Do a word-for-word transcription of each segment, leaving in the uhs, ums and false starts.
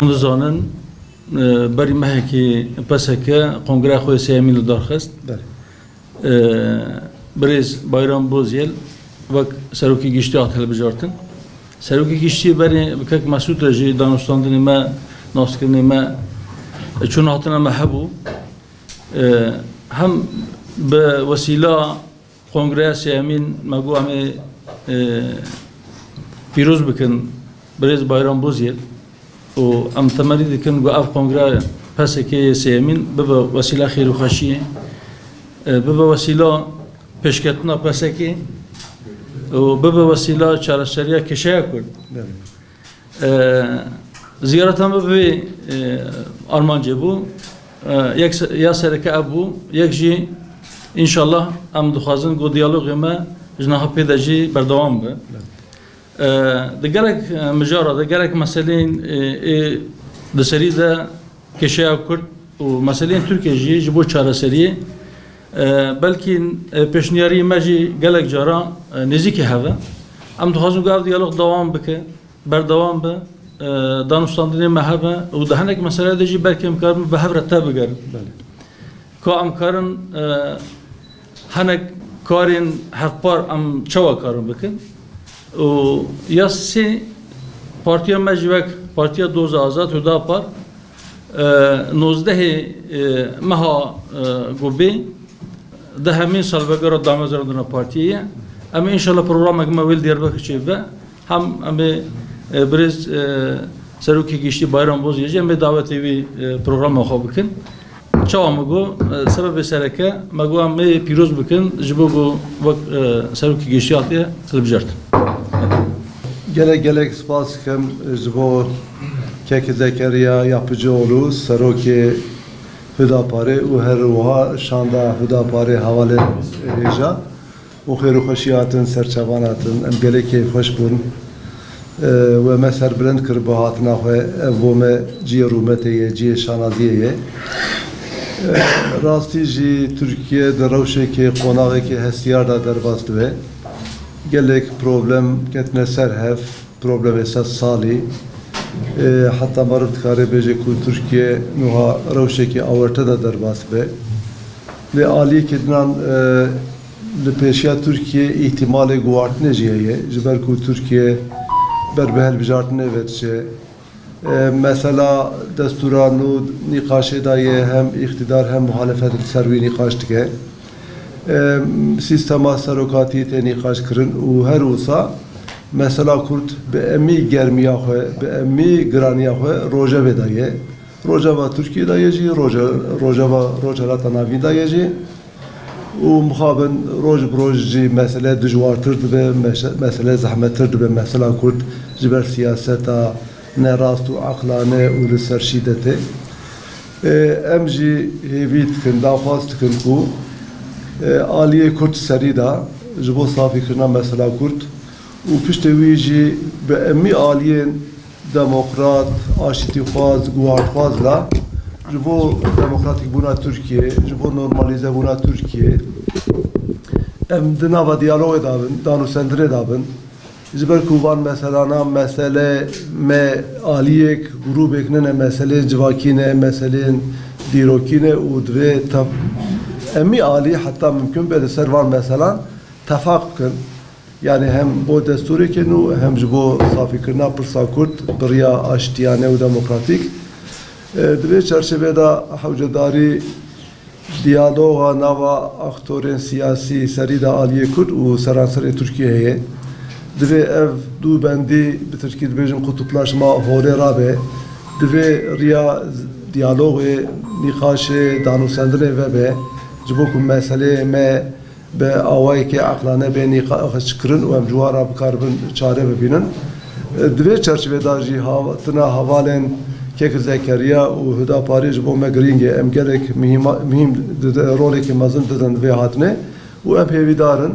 Hûn dizanin, e, berî mehekî P S K kongreya xwe yê sêyemîn li dar xist. Belê. E, Birêz Bayram Bozyel wek Serokê Giştî hat hilbijartin. Serokê Giştî berê bi kek Mesûd re jî danûstandinê me, naskirinê me, e, çûna hatina me hebû. E, hem bi wesîla Kongreya sêyemîn me got em ê, e, pîroz bikin birêz Bayram Bozyel û em temenî dikin ku ev kongreya P S K'ê yê sêyemîn bibe wesîla xêr û xweşiyê, e, bibe wesîla pêşketina P S K'ê û bibe wesîla çareseriya kêşeya Kurd. Belê. E, ziyareta me bi vê, e, armancê bû. E, yek se-, ya sereke ev bû. Yek jî, înşallah, em dixwazin ku diyalogê me ji niha pê de jî berdewam be. E, di gelek, e, mijara de, gelek meseleyên, e, ê di serî de kêşeya Kurd û meseleyên Tirkiyê jî ji bo çareseriyê, e, belkî, e, pêşniyarî me jî gelek cara, e, nêzîkî hev e. Em dixwazin ku ev diyalog dewam bike. Berdewam be, e, danûstandinê me hebe û di hinek meseleyê de jî belkî em karibin bi hev re tebigerin. Belê. Ka em karin, e, hinek karên hevpar em çawa karin bikin? Û ya sê, partiya me jî wek Partiya Doza Azad, Hudapar, e, nozdehê, e, meha, e, ku bê, dehemîn salvegera damezrandina partiyê ye. Em ê înşallah programek me wê li Diyarbekir çêbibe. Hem em ê, e, birêz, e, Serokê Giştî Bayram Bozyê jî em ê dawetê wî, e, programa xwe bikin. Çawa min got, e, sebebê sereke, me got em ê pîroz bikin, ji bo ku wek, e, Serokê Giştî hatiye hilbijartin. Gelek gelek spas dikim ji bo Kek Zekeriya Yapıcıoğlu, Serokê Hudaparê û her wiha şanda Hudaparê hevalên hêja û xêr û xweşî hatin, ser çavan hatin. Em gelek kêfxweş bûn. E, we me serbilind kir bi hatina xwe. Ev bo me cihê rûmetê ye, cihê şanaziyê ye. E, rastî jî Tirkiye di rewşekê, qonaxekê hestiyar de derbas dibe. Gelek problem ketine ser hev. Problemê sed salî, e, heta meriv dikare bêje ku Tirkiye nuha rewşekî awarte de derbas be. Lê aliyekî dinan, e, li pêşiya Tirkiye îhtimalê guhartinê jî heye, ji ber ku Tirkiye ber bi hilbijartinê ve diçe. E, mesela destûra nû nîqaşê de ye, hem îqtîdar hem muhalefet li ser wî nîqaş dike. E, sîstema serokatiyê tê nîqaş kirin û her wisa mesela Kurd bi emî germiya xwe, bi emî giraniya xwe rojevê de ye. Rojeva Tirkiyê de ye jî, roje-, rojeva Rojhelata Navîn de ye jî. Û mixabin roj bi roj jî mesele dijwartir dibe, meşe-, mesele zehmettir dibe. Mesela Kurd ji ber siyaseta nerast û eqlane û li ser şîdetê. Ê, em jî hêvî dikin, daxwaz dikin ku, ê, aliyê Kurd serî de ji bo safîkirina mesela Kurd û piştê wî jî bi emî aliyên demokrat, aştîtîxwaz, guharxwaz la ji bo demokratîkbûna Tirkiyê, ji bo normalîzebûna Tirkiyê em di nava diyalogê de bin, danûsendinê de bin. Ji ber ku van meselana mesele me aliyek, grûbek nine, meseleyên civakî ne, meseleyên dîrokî ne û divê tev-, emî alî heta mimkun be li ser van meselan tefaq bikin. Yani hem bo destûrekê nû hem ji bo safîkirina pirsa Kurd bi riya aştiyane û demokratîk. E, di vê çerçevê de hewcedarî diyaloga nava aktorên siyasî serî de aliyê Kurd û seranserê Tirkiyê heye. Divê ev du bendî, bi tirkî dibêjin kutuplaşma, holê rabe. Divê riya diyalogê, nîqaşê, danûsendinê vebe. Ji bo ku meseleyê me bi awayekî eqlane bê nîqaşkirin û em ji wan re bikaribin çare bibînin. Di vê çerçivê de jî hatina hevalên Kek Zekeriya û Huda Parê ji bo me girîng e. Em gelek mihîma-, mihîm di-, di-, rolekî mezin didin vê hatinê û em hêvîdar in,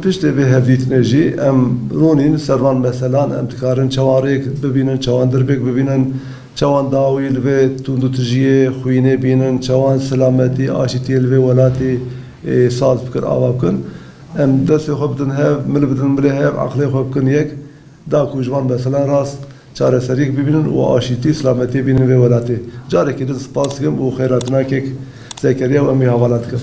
piştê vê hevdîtinê jî em rûnîn ser van meselan, em dikarin çawan rêk bibînin, çawan dirbêk bibînin, çawan dawî li vê tundûtijiyê, xwînê bînin, çawan silametî, aşîtiyê li vê welatî, ê, saz bikin, ava bikin. Em destê xwe bidin hev, mil bidin milê hev, eqlê xwe bikin yek, da ku ji van meselan rast çareseriyek bibînin û aşîtî, silametiyê bînin vê welatê. Carekê din spas dikim û xeyratinakek Zekeriya û em ê hevala dikin.